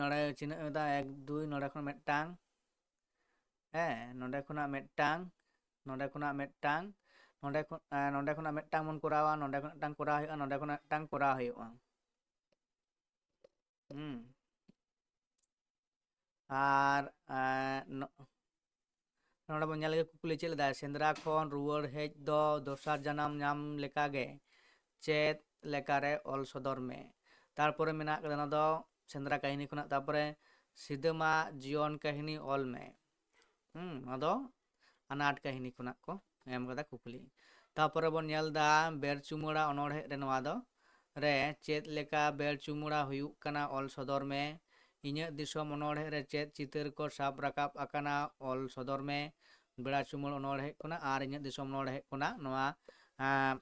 ᱱᱚᱰᱮ ᱪᱤᱱᱦᱟᱹ ᱮᱫᱟ ᱮᱠ, ᱫᱩᱭ, ᱱᱚᱰᱮ ᱠᱷᱚᱱ ᱢᱤᱫᱴᱟᱝ, ᱦᱮᱸ, ᱱᱚᱰᱮ ᱠᱷᱚᱱᱟᱜ ᱢᱤᱫᱴᱟᱝ, ᱱᱚᱰᱮ ᱠᱷᱚᱱᱟᱜ ᱢᱤᱫᱴᱟᱝ, ᱱᱚᱰᱮ ᱠᱷᱚᱱ, ᱮᱸ, ᱱᱚᱰᱮ ᱠᱷᱚᱱᱟᱜ ᱢᱤᱫᱴᱟᱝ ᱵᱚᱱ ᱠᱚᱨᱟᱣᱟ, ᱱᱚᱰᱮ ᱠᱷᱚᱱᱟᱜ ᱢᱤᱫᱴᱟᱝ ᱠᱚᱨᱟᱣ ᱦᱩᱭᱩᱜᱼᱟ, ᱱᱚᱰᱮ ᱠᱷᱚᱱᱟᱜ ᱢᱤᱫᱴᱟᱝ ᱠᱚᱨᱟᱣ ᱦᱩᱭᱩᱜᱼᱟ᱾ ᱦᱩᱸ᱾ ᱟᱨ, ᱮᱸ, ᱱᱚ-, ᱱᱚᱰᱮ ᱵᱚᱱ ᱧᱮᱞ ᱞᱮᱜᱮ ᱠᱩᱠᱞᱤ ᱪᱮᱫ ᱞᱮᱫᱟᱭ, ᱥᱮᱸᱫᱽᱨᱟ ᱠᱷᱚᱱ ᱨᱩᱣᱟᱹᱲ ᱦᱮᱡ ᱫᱚ ᱫᱚᱥᱟᱨ ᱡᱟᱱᱟᱢ ᱧᱟᱢ ᱞᱮᱠᱟᱜᱮ ᱪᱮᱫ ᱞᱮᱠᱟᱨᱮ ᱚᱞ ᱥᱚᱫᱚᱨ ᱢᱮ᱾ ᱛᱟᱨᱯᱚᱨᱮ ᱢᱮᱱᱟᱜ ᱠᱟᱫᱟ ᱱᱚᱣᱟ ᱫᱚ ᱥᱮᱸᱫᱽᱨᱟ ᱠᱟᱹᱦᱱᱤ ᱠᱷᱚᱱᱟᱜ, ᱛᱟᱨᱯᱚᱨᱮ ᱥᱤᱫᱟᱹᱢᱟᱜ ᱡᱤᱭᱚᱱ ᱠᱟᱹᱦᱱᱤ ᱚᱞ ᱢᱮ᱾ ᱦᱩᱸ, ᱱᱚᱣᱟ ᱫᱚ ᱟᱱᱟᱴ ᱠᱟᱹᱦᱱᱤ ᱠᱷᱚᱱᱟᱜ ᱠᱚ ᱮᱢ ᱠᱟᱫᱟ ᱠᱩᱠᱞᱤ᱾ ᱛᱟᱯᱚᱨᱮ ᱵᱚᱱ ᱧᱮᱞ ᱫᱟ ᱵᱮᱨ ᱪᱩᱢᱟᱹᱲᱟ ᱚᱱᱚᱬᱦᱮ ᱨᱮ ᱱᱚᱣᱟ ᱫᱚ ᱨᱮ ᱪᱮᱫ ᱞᱮᱠᱟ ᱵᱮᱨ ᱪᱩᱢᱟᱹᱲᱟ ᱦᱩᱭᱩᱜ ᱠᱟᱱᱟ, ᱚᱞ ᱥᱚᱫᱚᱨ ᱢᱮ᱾ ᱤᱧᱟᱹᱜ ᱫᱤᱥᱚᱢ ᱚᱱᱚᱬᱦᱮ ᱨᱮ ᱪᱮᱫ ᱪᱤᱛᱟᱹᱨ ᱠᱚ ᱥᱟᱵ ᱨᱟᱠᱟᱵ ᱟᱠᱟᱱᱟ, ᱚᱞ ᱥᱚᱫᱚᱨ ᱢᱮ᱾ ᱵᱮᱲᱟ ᱪᱩᱢᱟᱹᱲ ᱚᱱᱚᱬᱦᱮ ᱠᱷᱚᱱᱟᱜ ᱟᱨ ᱤᱧᱟᱹᱜ ᱫᱤᱥᱚᱢ ᱚᱱᱚᱬᱦᱮ ᱠᱷᱚᱱᱟᱜ ᱱᱚᱣᱟ, ᱟᱸ,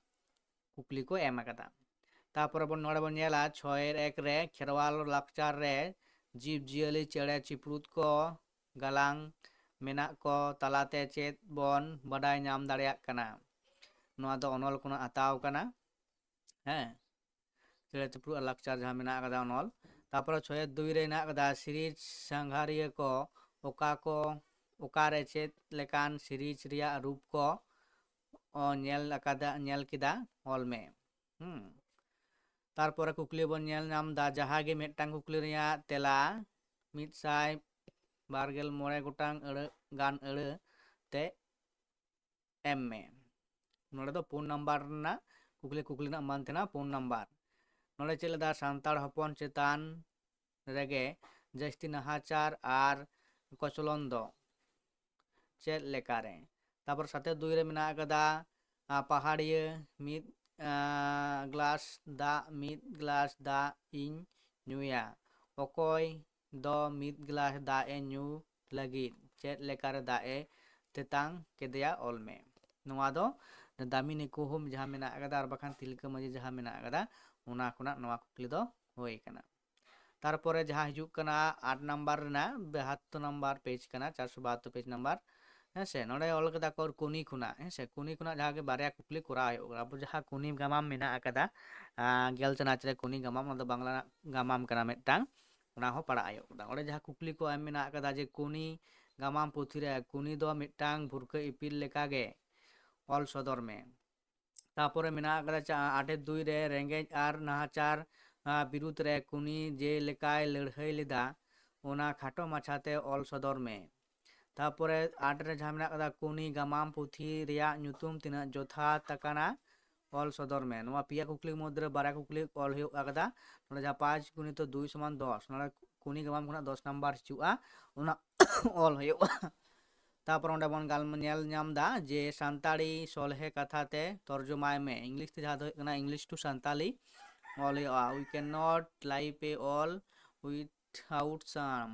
ᱠᱩᱠᱞᱤ ᱠᱚ ᱮᱢ ᱟᱠᱟᱫᱟ᱾ ᱛᱟᱯᱚᱨᱮ ᱵᱚᱱ, ᱱᱚᱰᱮ ᱵᱚᱱ ᱧᱮᱞᱟ ᱪᱷᱚᱭ ᱮᱠ ᱨᱮ ᱠᱷᱮᱨᱣᱟᱞ ᱞᱟᱠᱪᱟᱨ ᱨᱮ ᱡᱤᱵᱽ ᱡᱤᱭᱟᱹᱞᱤ, ᱪᱮᱬᱮ ᱪᱤᱯᱨᱩᱫ ᱠᱚ ᱜᱟᱞᱟᱝ ᱢᱮᱱᱟᱜ ᱠᱚ ᱛᱟᱞᱟᱛᱮ ᱪᱮᱫ ᱵᱚᱱ ᱵᱟᱰᱟᱭ ᱧᱟᱢ ᱫᱟᱲᱮᱭᱟᱜ ᱠᱟᱱᱟ? ᱱᱚᱣᱟ ᱫᱚ ᱚᱱᱚᱞ ᱠᱷᱚᱱᱟᱜ ᱦᱟᱛᱟᱣ ᱠᱟᱱᱟ᱾ ᱦᱮᱸ, ᱪᱮᱬᱮ ᱪᱤᱯᱨᱩᱫ ᱟᱨ ᱞᱟᱠᱪᱟᱨ ᱡᱟᱦᱟᱸ ᱢᱮᱱᱟᱜ ᱟᱠᱟᱫᱟ ᱚᱱᱚᱞ᱾ ᱛᱟᱯᱚᱨᱮ ᱪᱷᱚᱭ ᱫᱩᱭ ᱨᱮ ᱦᱮᱱᱟᱜ ᱟᱠᱟᱫᱟ ᱥᱤᱨᱤᱡᱽ ᱥᱟᱸᱜᱷᱟᱨᱤᱭᱟᱹ ᱠᱚ ᱚᱠᱟ ᱠᱚ, ᱚᱠᱟᱨᱮ ᱪᱮᱫ ᱞᱮᱠᱟᱱ ᱥᱤᱨᱤᱡᱽ ᱨᱮᱭᱟᱜ ᱨᱩᱯ ᱠᱚ ᱚ, ᱧᱮᱞ ᱟᱠᱟᱫᱟ, ᱧᱮᱞ ᱠᱮᱫᱟ, ᱚᱞ ᱢᱮ᱾ ᱦᱩᱸ᱾ ᱛᱟᱨᱯᱚᱨᱮ ᱠᱩᱠᱞᱤ ᱵᱚᱱ ᱧᱮᱞ ᱧᱟᱢ ᱫᱟ, ᱡᱟᱦᱟᱸ ᱜᱮ ᱢᱤᱫᱴᱟᱝ ᱠᱩᱠᱞᱤ ᱨᱮᱭᱟᱜ ᱛᱮᱞᱟ ᱢᱤᱫ ᱥᱟᱭ ᱵᱟᱨ ᱜᱮᱞ ᱢᱚᱬᱮ ᱜᱚᱴᱟᱝ ᱟᱹᱲᱟᱹ ᱜᱟᱱ ᱟᱹᱲᱟᱹ ᱛᱮ ᱮᱢ ᱢᱮ᱾ ᱱᱚᱰᱮ ᱫᱚ ᱯᱩᱱ ᱱᱟᱢᱵᱟᱨ ᱨᱮᱱᱟᱜ ᱠᱩᱠᱞᱤ, ᱠᱩᱠᱞᱤ ᱨᱮᱱᱟᱜ ᱢᱟᱱ ᱛᱟᱦᱮᱱᱟ ᱯᱩᱱ ᱱᱟᱢᱵᱟᱨ᱾ ᱱᱚᱰᱮ ᱪᱮᱫ ᱞᱮᱫᱟ, ᱥᱟᱱᱛᱟᱲ ᱦᱚᱯᱚᱱ ᱪᱮᱛᱟᱱ ᱨᱮᱜᱮ ᱡᱟᱹᱥᱛᱤ ᱱᱟᱦᱟᱪᱟᱨ ᱟᱨ ᱠᱚᱪᱞᱚᱱ ᱫᱚ ᱪᱮᱫ ᱞᱮᱠᱟᱨᱮ? ᱛᱟᱯᱚᱨ ᱥᱟᱛᱮ ᱫᱩᱭ ᱨᱮ ᱢᱮᱱᱟᱜ ᱟᱠᱟᱫᱟ, ᱟ, ᱯᱟᱦᱟᱲᱤᱭᱟᱹ ᱢᱤᱫ, ᱟ, ᱜᱞᱟᱥ ᱫᱟᱜ, ᱢᱤᱫ ᱜᱞᱟᱥ ᱫᱟᱜ ᱤᱧ ᱧᱩᱭᱟ᱾ ᱚᱠᱚᱭ ᱫᱚ ᱢᱤᱫ ᱜᱞᱟᱥ ᱫᱟᱜ ᱮ ᱧᱩ ᱞᱟᱹᱜᱤᱫ ᱪᱮᱫ ᱞᱮᱠᱟᱨᱮ ᱫᱟᱜ ᱮ ᱛᱮᱛᱟᱝ ᱠᱮᱫᱮᱭᱟ? ᱚᱞ ᱢᱮ᱾ ᱱᱚᱣᱟ ᱫᱚ ᱫᱟᱢᱤᱱᱤ ᱠᱩᱦᱩᱢ ᱡᱟᱦᱟᱸ ᱢᱮᱱᱟᱜ ᱟᱠᱟᱫᱟ ᱟᱨ ᱵᱟᱠᱷᱟᱱ ᱛᱤᱞᱠᱟᱹ ᱢᱟᱹᱡᱷᱤ ᱡᱟᱦᱟᱸ ᱢᱮᱱᱟᱜ ᱟᱠᱟᱫᱟ, ᱚᱱᱟ ᱠᱷᱚᱱᱟᱜ ᱱᱚᱣᱟ ᱠᱩᱠᱞᱤ ᱫᱚ ᱦᱩᱭ ᱟᱠᱟᱱᱟ᱾ ᱛᱟᱨᱯᱚᱨᱮ ᱡᱟᱦᱟᱸ ᱦᱤᱡᱩᱜ ᱠᱟᱱᱟ ᱟᱴ ᱱᱟᱢᱵᱟᱨ ᱨᱮᱱᱟᱜ ᱵᱟᱦᱟᱛᱛᱳᱨ ᱱᱟᱢᱵᱟᱨ ᱯᱮᱡᱽ ᱠᱟᱱᱟ, ᱪᱟᱨᱥᱚ ᱵᱟᱦᱟᱛᱛᱳᱨ ᱯᱮᱡᱽ ᱱᱟᱢᱵᱟᱨ᱾ ᱦᱮᱸ ᱥᱮ, ᱱᱚᱰᱮ ᱚᱞ ᱠᱟᱫᱟ ᱠᱚ ᱠᱩᱱᱤ ᱠᱷᱚᱱᱟᱜ, ᱦᱮᱸ ᱥᱮ, ᱠᱩᱱᱤ ᱠᱷᱚᱱᱟᱜ ᱡᱟᱦᱟᱸ ᱜᱮ ᱵᱟᱨᱭᱟ ᱠᱩᱠᱞᱤ ᱠᱚᱨᱟᱣ ᱦᱩᱭᱩᱜ ᱠᱟᱱᱟ᱾ ᱟᱵᱚ ᱡᱟᱦᱟᱸ ᱠᱩᱱᱤ ᱜᱟᱢᱟᱢ ᱢᱮᱱᱟᱜ ᱟᱠᱟᱫᱟ, ᱟᱸ, ᱜᱮᱞ ᱪᱟᱱᱟᱪ ᱨᱮ ᱠᱩᱱᱤ ᱜᱟᱢᱟᱢ, ᱚᱱᱟ ᱫᱚ ᱵᱟᱝᱞᱟ ᱨᱮᱱᱟᱜ ᱜᱟᱢᱟᱢ ᱠᱟᱱᱟ ᱢᱤᱫᱴᱟᱝ, ᱚᱱᱟ ᱦᱚᱸ ᱯᱟᱲᱦᱟᱜ ᱦᱩᱭᱩᱜ ᱠᱟᱱᱟ᱾ ᱚᱸᱰᱮ ᱡᱟᱦᱟᱸ ᱠᱩᱠᱞᱤ ᱠᱚ ᱮᱢ ᱢᱮᱱᱟᱜ ᱟᱠᱟᱫᱟ ᱡᱮ ᱠᱩᱱᱤ ᱜᱟᱢᱟᱢ ᱯᱩᱛᱷᱤ ᱨᱮ ᱠᱩᱱᱤ ᱫᱚ ᱢᱤᱫᱴᱟᱝ ᱵᱷᱩᱨᱠᱟᱹ ᱤᱯᱤᱞ ᱞᱮᱠᱟᱜᱮ ᱚᱞ ᱥᱚᱫᱚᱨ ᱢᱮ᱾ ᱛᱟᱯᱚᱨᱮ ᱢᱮᱱᱟᱜ ᱟᱠᱟᱫᱟ ᱪᱟ-, ᱟᱴᱮ ᱫᱩᱭ ᱨᱮ ᱨᱮᱸᱜᱮᱡ ᱟᱨ ᱱᱟᱦᱟᱪᱟᱨ, ᱟ, ᱵᱤᱨᱩᱫᱽ ᱨᱮ ᱠᱩᱱᱤ ᱡᱮ ᱞᱮᱠᱟᱭ ᱞᱟᱹᱲᱦᱟᱹᱭ ᱞᱮᱫᱟ, ᱚᱱᱟ ᱠᱷᱟᱴᱚ ᱢᱟᱪᱷᱟᱛᱮ ᱚᱞ ᱥᱚᱫᱚᱨ ᱢᱮ᱾ ᱛᱟᱯᱚᱨᱮ ᱟᱴ ᱨᱮ ᱡᱟᱦᱟᱸ ᱢᱮᱱᱟᱜ ᱟᱠᱟᱫᱟ, ᱠᱩᱱᱤ ᱜᱟᱢᱟᱢ ᱯᱩᱛᱷᱤ ᱨᱮᱭᱟᱜ ᱧᱩᱛᱩᱢ ᱛᱤᱱᱟᱹᱜ ᱡᱚᱛᱷᱟᱛ ᱟᱠᱟᱱᱟ, ᱚᱞ ᱥᱚᱫᱚᱨ ᱢᱮ᱾ ᱱᱚᱣᱟ ᱯᱮᱭᱟ ᱠᱩᱠᱞᱤ ᱢᱚᱫᱽᱫᱷᱮ ᱨᱮ ᱵᱟᱨᱭᱟ ᱠᱩᱠᱞᱤ ᱚᱞ ᱦᱩᱭᱩᱜ ᱟᱠᱟᱫᱟ᱾ ᱱᱚᱰᱮ ᱡᱟᱦᱟᱸ ᱯᱟᱸᱪ ᱜᱩᱱᱤᱛᱚ ᱫᱩᱭ ᱥᱚᱢᱟᱱ ᱫᱚᱥ, ᱱᱚᱰᱮ ᱠᱩᱱᱤ ᱜᱟᱢᱟᱢ ᱠᱷᱚᱱᱟᱜ ᱫᱚᱥ ᱱᱟᱢᱵᱟᱨ ᱦᱤᱡᱩᱜᱼᱟ, ᱚᱱᱟ ᱚᱞ ᱦᱩᱭᱩᱜᱼᱟ᱾ ᱛᱟᱯᱚᱨ ᱚᱸᱰᱮ ᱵᱚᱱ ᱜᱟᱞ ᱧᱮᱞ ᱧᱟᱢ ᱮᱫᱟ ᱡᱮ ᱥᱟᱱᱛᱟᱲᱤ ᱥᱚᱞᱦᱮ ᱠᱟᱛᱷᱟ ᱛᱮ ᱛᱚᱨᱡᱚᱢᱟᱭ ᱢᱮ᱾ English ᱛᱮ ᱡᱟᱦᱟᱸ ᱫᱚ ᱦᱩᱭᱩᱜ ᱠᱟᱱᱟ English to Santali ᱚᱞ ᱦᱩᱭᱩᱜᱼᱟ᱾ We cannot live a all without sun.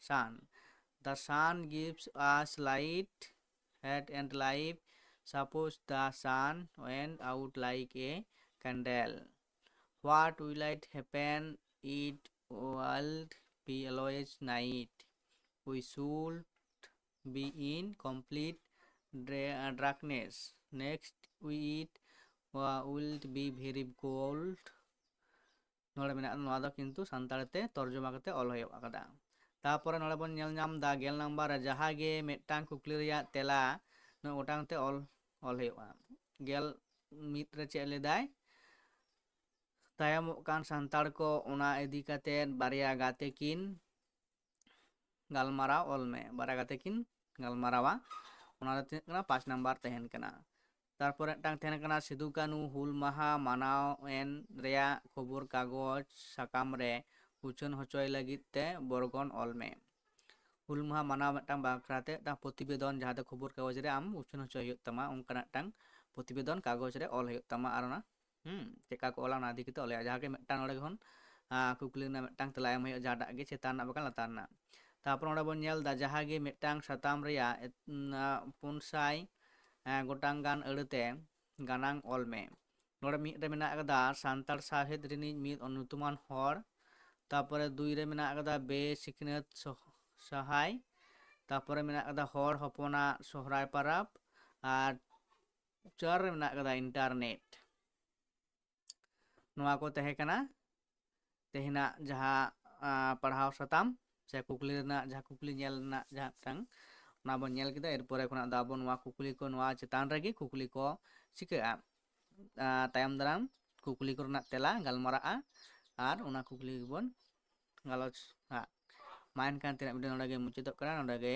Sun. The sun gives us light, heat and life. Suppose the sun went out like a candle. What will it happen? It will be always night. We should be in complete dra- darkness. Next, we eat uh, will be very cold. ᱱᱚᱰᱮ ᱢᱮᱱᱟᱜᱼᱟ, ᱱᱚᱣᱟ ᱫᱚ ᱠᱤᱱᱛᱩ ᱥᱟᱱᱛᱟᱲᱤ ᱛᱮ ᱛᱚᱨᱡᱚᱢᱟ ᱠᱟᱛᱮ ᱚᱞ ᱦᱩᱭᱩᱜ ᱟᱠᱟᱫᱟ᱾ ᱛᱟᱯᱚᱨᱮ ᱱᱚᱰᱮ ᱵᱚᱱ ᱧᱮᱞ ᱧᱟᱢ ᱮᱫᱟ ᱜᱮᱞ ᱱᱟᱢᱵᱟᱨ ᱨᱮ ᱡᱟᱦᱟᱸ ᱜᱮ ᱢᱤᱫᱴᱟᱝ ᱠᱩᱠᱞᱤ ᱨᱮᱭᱟᱜ ᱛᱮᱞᱟ ᱱᱚᱣᱟ ᱜᱚᱴᱟᱝ ᱛᱮ ᱚᱞ ᱚᱞ ᱦᱩᱭᱩᱜᱼᱟ᱾ ᱜᱮᱞ ᱢᱤᱫ ᱨᱮ ᱪᱮᱫ ᱞᱟᱹᱭᱫᱟᱭ? ᱛᱟᱭᱚᱢᱚᱜ ᱠᱟᱱ ᱥᱟᱱᱛᱟᱲ ᱠᱚ ᱚᱱᱟ ᱤᱫᱤ ᱠᱟᱛᱮ ᱵᱟᱨᱭᱟ ᱜᱟᱛᱮ ᱠᱤᱱ ᱜᱟᱞᱢᱟᱨᱟᱣ ᱚᱞ ᱢᱮ᱾ ᱵᱟᱨᱭᱟ ᱜᱟᱛᱮ ᱠᱤᱱ ᱜᱟᱞᱢᱟᱨᱟᱣᱟ, ᱚᱱᱟ ᱫᱚ ᱛᱤᱱᱟᱹᱜ ᱠᱟᱱᱟ? ᱯᱟᱸᱪ ᱱᱟᱢᱵᱟᱨ ᱛᱟᱦᱮᱱ ᱠᱟᱱᱟ᱾ ᱛᱟᱨᱯᱚᱨᱮ ᱢᱤᱫᱴᱟᱝ ᱛᱟᱦᱮᱱ ᱠᱟᱱᱟ ᱥᱤᱫᱩ ᱠᱟᱹᱱᱦᱩ ᱦᱩᱞ ᱢᱟᱦᱟ ᱢᱟᱱᱟᱣ ᱮᱱ ᱨᱮᱭᱟᱜ ᱠᱷᱚᱵᱚᱨ ᱠᱟᱜᱚᱡᱽ ᱥᱟᱠᱟᱢ ᱨᱮ ᱩᱪᱷᱟᱹᱱ ᱦᱚᱪᱚᱭ ᱞᱟᱹᱜᱤᱫ ᱛᱮ ᱵᱚᱨᱜᱚᱱ ᱚᱞ ᱢᱮ᱾ ᱦᱩᱞ ᱢᱟᱦᱟ ᱢᱟᱱᱟᱣ ᱢᱤᱫᱴᱟᱝ ᱵᱟᱠᱷᱨᱟ ᱛᱮ ᱢᱤᱫᱴᱟᱝ ᱯᱨᱚᱛᱤᱵᱮᱫᱚᱱ ᱡᱟᱦᱟᱸ ᱫᱚ ᱠᱷᱚᱵᱚᱨ ᱠᱟᱜᱚᱡᱽ ᱨᱮ ᱟᱢ ᱩᱪᱷᱟᱹᱱ ᱦᱚᱪᱚᱭ ᱦᱩᱭᱩᱜ ᱛᱟᱢᱟ, ᱚᱱᱠᱟᱱᱟᱜ ᱢᱤᱫᱴᱟᱝ ᱯᱨᱚᱛᱤᱵᱮᱫᱚᱱ ᱠᱟᱜᱚᱡᱽ ᱨᱮ ᱚᱞ ᱦᱩᱭᱩᱜ ᱛᱟᱢᱟ᱾ ᱟᱨ ᱚᱱᱟ ᱦᱩᱸ ᱪᱮᱫᱠᱟ ᱠᱚ ᱚᱞᱟ ᱚᱱᱟ ᱤᱫᱤ ᱠᱟᱛᱮ ᱚᱞ ᱦᱩᱭᱩᱜᱼᱟ᱾ ᱡᱟᱦᱟᱸ ᱜᱮ ᱢᱤᱫᱴᱟᱝ ᱱᱚᱰᱮ ᱠᱷᱚᱱ ᱟᱸ, ᱠᱩᱠᱞᱤ ᱨᱮᱱᱟᱜ ᱢᱤᱫᱴᱟᱝ ᱛᱮᱞᱟ ᱮᱢ ᱦᱩᱭᱩᱜᱼᱟ, ᱡᱟᱦᱟᱸᱴᱟᱜ ᱜᱮ ᱪᱮᱛᱟᱱ ᱨᱮᱱᱟᱜ ᱵᱟᱠᱷᱟᱱ ᱞᱟᱛᱟᱨ ᱨᱮᱱᱟᱜ᱾ ᱛᱟᱨᱯᱚᱨ ᱚᱸᱰᱮ ᱵᱚᱱ ᱧᱮᱞ ᱮᱫᱟ ᱡᱟᱦᱟᱸ ᱜᱮ ᱢᱤᱫᱴᱟᱝ ᱥᱟᱛᱟᱢ ᱨᱮᱭᱟᱜ ᱮᱛ- ᱩᱸ, ᱟᱸ, ᱯᱩᱱ ᱥᱟᱭ ᱮᱸ, ᱜᱚᱴᱟᱝ ᱜᱟᱱ ᱟᱹᱲᱟᱹᱛᱮ ᱜᱟᱱᱟᱝ ᱚᱞ ᱢᱮ᱾ ᱱᱚᱰᱮ ᱢᱤᱫ ᱨᱮ ᱢᱮᱱᱟᱜ ᱟᱠᱟᱫᱟ ᱥᱟᱱᱛᱟᱲ ᱥᱟᱶᱦᱮᱫ ᱨᱤᱱᱤᱡ ᱢᱤᱫ ᱧᱩᱛᱩᱢᱟᱱ ᱦᱚᱲ, ᱛᱟᱨᱯᱚᱨᱮ ᱫᱩᱭ ᱨᱮ ᱢᱮᱱᱟᱜ ᱟᱠᱟᱫᱟ ᱵᱮᱥᱤᱠᱷᱱᱟᱹᱛ ᱥᱚᱦ- ᱥᱟᱦᱟᱭ, ᱛᱟᱨᱯᱚᱨᱮ ᱢᱮᱱᱟᱜ ᱟᱠᱟᱫᱟ ᱦᱚᱲ ᱦᱚᱯᱚᱱᱟᱜ ᱥᱚᱦᱨᱟᱭ ᱯᱟᱨᱟᱵᱽ, ᱟᱨ ᱪᱟᱨ ᱨᱮ ᱢᱮᱱᱟᱜ ᱟᱠᱟᱫᱟ ᱤᱱᱴᱟᱨᱱᱮᱴ᱾ ᱱᱚᱣᱟ ᱠᱚ ᱛᱟᱦᱮᱸ ᱠᱟᱱᱟ ᱛᱮᱦᱮᱧᱟᱜ ᱡᱟᱦᱟᱸ ᱟᱸ, ᱯᱟᱲᱦᱟᱣ ᱥᱟᱛᱟᱢ ᱥᱮ ᱠᱩᱠᱞᱤ ᱨᱮᱱᱟᱜ ᱡᱟᱦᱟᱸ ᱠᱩᱠᱞᱤ ᱧᱮᱞ ᱨᱮᱱᱟᱜ ᱡᱟᱦᱟᱸ ᱢᱤᱫᱴᱟᱝ ᱚᱱᱟ ᱵᱚᱱ ᱧᱮᱞ ᱠᱮᱫᱟ᱾ ᱮᱨᱯᱚᱨᱮ ᱠᱷᱚᱱᱟᱜ ᱫᱚ ᱟᱵᱚ ᱱᱚᱣᱟ ᱠᱩᱠᱞᱤ ᱠᱚ ᱱᱚᱣᱟ ᱪᱮᱛᱟᱱ ᱨᱮᱜᱮ ᱠᱩᱠᱞᱤ ᱠᱚ ᱪᱤᱠᱟᱹᱜᱼᱟ, ᱟᱸ, ᱛᱟᱭᱚᱢ ᱫᱟᱨᱟᱢ ᱠᱩᱠᱞᱤ ᱠᱚᱨᱮᱱᱟᱜ ᱛᱮᱞᱟ ᱜᱟᱞᱢᱟᱨᱟᱜᱼᱟ ᱟᱨ ᱚᱱᱟ ᱠᱩᱠᱞᱤ ᱜᱮᱵᱚᱱ ᱜᱟᱞᱚᱪᱟ᱾ ᱢᱟ ᱮᱱᱠᱷᱟᱱ ᱛᱮᱦᱮᱧᱟᱜ video ᱱᱚᱰᱮ ᱜᱮ ᱢᱩᱪᱟᱹᱫᱚᱜ ᱠᱟᱱᱟ, ᱱᱚᱰᱮ ᱜᱮ